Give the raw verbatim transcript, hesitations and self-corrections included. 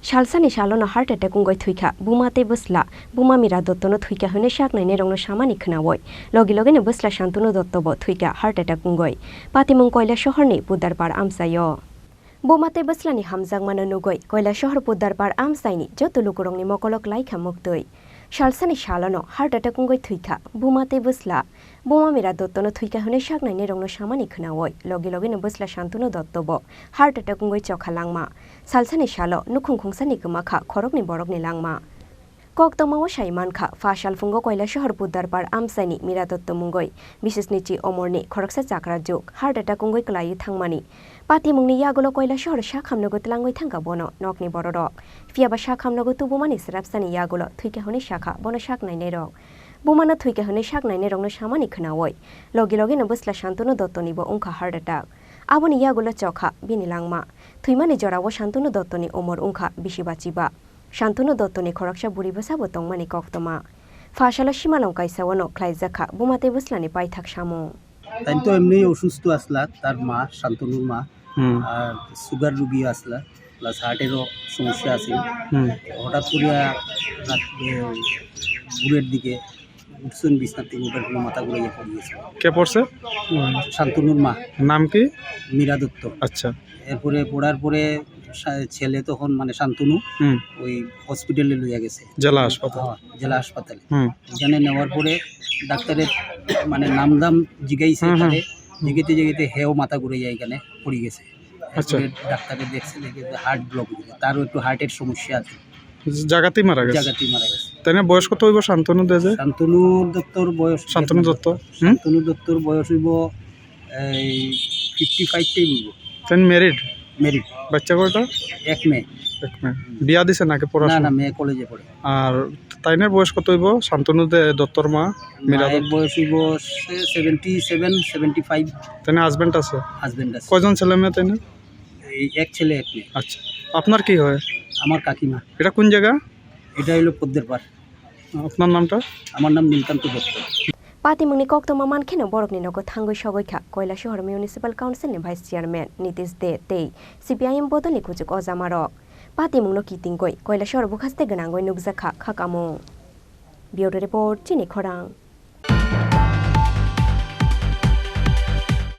Salsani salono heart attack wngwi thwikha buma tei bwsla. Buma Mira Dottono thwikha hwnwi sak nainairokno samani khwnawi logi logino bwsla Shantanu Dottobo thwikha heart attack wngwi. Patimung Koilasohorni Buddarpar amchaio. Buma tei bwslani hamjakmano nugwi Koilasohor Buddarpar amchaini joto lukurokni mokolo klaikha muktwi. Salsani salono heart attack wngwi thwikha buma tei bwsla. Buma Mira Dottono thwikha hwnwi sak nainairokno samani khwnawi logi logino bwsla Shantanu Dottobo heart attack wngwi chokha langma. Salsani salo nukhung khungsani kwmakha khoroknwi borokni langma. Koktwmao sai mankha, pha salphungo Koilasohor Buddarpar amchaini Mira Dotto mungwi bisisni chi omorni khoroksa chakra juk heart attack wngwi kwlaiwi thangmani. Patimungni yagulo Koilasohor sakhamnogo tlangwi thangkha bono nokni bororok. Phiyaba sakhamnogo tubumani swrapsani yagulo thwikha hwnwi sakha bono sak nainairok. Bumano thwikha hwnwi sak nainairokno samani khwnawi logi logino bwsla Shantanu Dottonibo wngkha heart attack. Aboni yagulo chokha bini langma. Thwimani jorao Shantanu Dottoni umor wngkha bisi bachiba. Shantanu Dottoni khoroksa bwrwi bwsabo tongmani koktwma. Pha salo simalong kaisao no khlaijakha buma tei bwslani paithak samung. তাই তো এমনি অসুস্থ আসলা, তার মা, শান্তনুর মা, হুম। আর সুগার রুগী আসলা, প্লাস হার্টেরও সমস্যা আছে। হুম। হঠাৎ করে রাত, এ, ভোরের দিকে উঠছেন বিছনা থেকে, উঠার পরে মাথা ঘুরে গিয়ে পড়ে গেছে। কে পড়ছে? শান্তনুর মা। নাম কি? মীরা দত্ত। আচ্ছা। এরপরে পড়ার পরে সা-, ছেলে তখন মানে শান্তনু হুম। ওই হসপিটালে লইয়া গেছে। জেলা হাসপাতাল। হ্যাঁ, জেলা হাসপাতালে। হুম। ওখানে নেওয়ার পরে ডাক্তারে মানে নাম দাম জিগাইছে হুম, হুম। তারে, হুম। জিগাইতে জিগাইতে হেও মাথা ঘুরে যায়, এখানে পড়ে গেছে। আচ্ছা। এরপরে ডাক্তারে দেখছে, দেখে যে হার্ট ব্লক হয়ে গেছে। তারও একটু হার্টের সমস্যা আছে। জাগাতেই মারা গেছে? জাগাতেই মারা গেছে। তাই না, বয়স কত হইব শান্তনু দে যে? শান্তনু দত্তর বয়স শান্তনু দত্ত? হুম? শান্তনু দত্তর বয়স হইব এই ফিফটি ফাইভ টাই হইব। তাই ম্যারিড? ম্যারিড। বাচ্চা কয়টা? এক মেয়ে। এক মেয়ে। বিয়া দিছে নাকি না, পড়াশোনা? না, মেয়ে কলেজে পড়ে। আর তাইনের বয়স কত হইব? শান্তনু দে-, দত্তর মা, মীরা মায়ের দত্ত। বয়স হইব সে সেভেন্টি সেভেন, সেভেন্টি ফাইভ। তাইনের হাজবেন্ড আছে? হাজবেন্ড আছে। কয়জন ছেলে মেয়ে তাইনের? এই এক ছেলে এক মেয়ে। আচ্ছা, আপনার কি হয়? আমার কাকিমা। এটা কোন জায়গা? এটা হইলো পদ্মের পাড়। আপনার নামটা? আমার নাম নীলকান্ত Dutta. Patimungni koktwma mankheno borokni nogo thangwi sogwi kha Koilasohor Municipal Council ni Vice Chairman Nitish De tei C P I M bodolni kuchuk ojamarok. Patimungno kitingwi Koilasohor bwkhaste gwnangwi nukjak kha khakamung. Bureau Report, Chini Khorang.